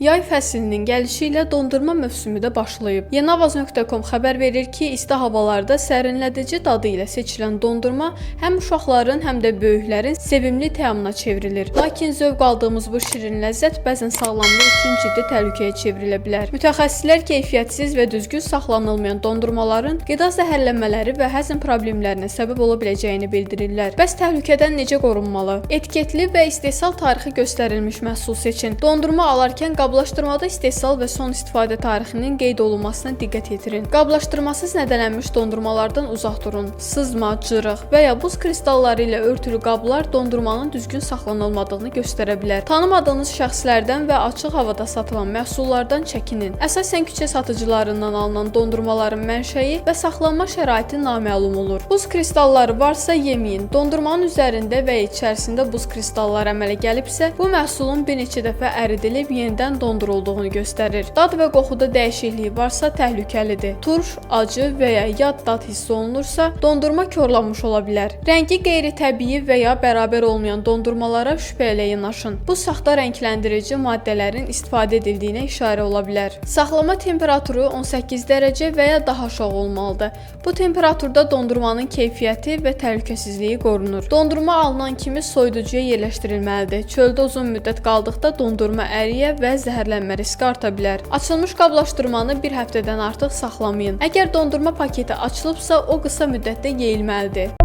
Yay fəslinin gəlişi ilə dondurma mövsümü də başlayıb. Yeniavaz.com xəbər verir ki, isti havalarda sərinlədici dadı ilə seçilən dondurma həm uşaqların, həm də böyüklərin sevimli təamına çevrilir. Lakin zövq aldığımız bu şirin ləzzət bəzən sağlamlıq üçün ciddi təhlükəyə çevrilə bilər. Mütəxəssislər keyfiyyətsiz və düzgün saxlanılmayan dondurmaların qida zəhərlənmələri və həzm problemlərinə səbəb ola biləcəyini bildirirlər. Bəs təhlükədən necə qorunmalı? Etiketli və istehsal tarixi göstərilmiş məhsul seçin. Dondurma alarkən qablaşdırmada istehsal və son istifadə tarixinin qeyd olunmasına diqqət yetirin. Qablaşdırmasız nədələnmiş dondurmalardan uzaq durun. Sızma, cırıq və ya buz kristalları ilə örtülü qablar dondurmanın düzgün saxlanılmadığını göstərə bilər. Tanımadığınız şəxslərdən və açıq havada satılan məhsullardan çəkinin. Əsasən küçə satıcılarından alınan dondurmaların mənşəyi və saxlanma şəraiti naməlum olur. Buz kristalları varsa yeməyin. Dondurmanın üzərində və içərisində buz kristalları əmələ gəlibsə, bu məhsulun bir neçə dəfə əridilib yenidən dondurulduğunu göstərir. Dad və qoxuda dəyişiklik varsa təhlükəlidir. Turş, acı və ya yad dad hiss olunursa, dondurma korlanmış ola bilər. Rəngi qeyri-təbii və ya bərabər olmayan dondurmalara şübhə ilə yanaşın. Bu saxta rəngləndirici maddələrin istifadə edildiyinə işarə ola bilər. Saxlama temperaturu 18 dərəcə və ya daha aşağı olmalıdır. Bu temperaturda dondurmanın keyfiyyəti və təhlükəsizliyi qorunur. Dondurma alınan kimi soyuducuya yerləşdirilməlidir. Çöldə uzun müddət qaldıqda dondurma əriyə və zəhərlənmə riski arta bilər. Açılmış qablaşdırmanı bir həftədən artıq saxlamayın. Əgər dondurma paketi açılıbsa, o qısa müddətdə yeyilməlidir.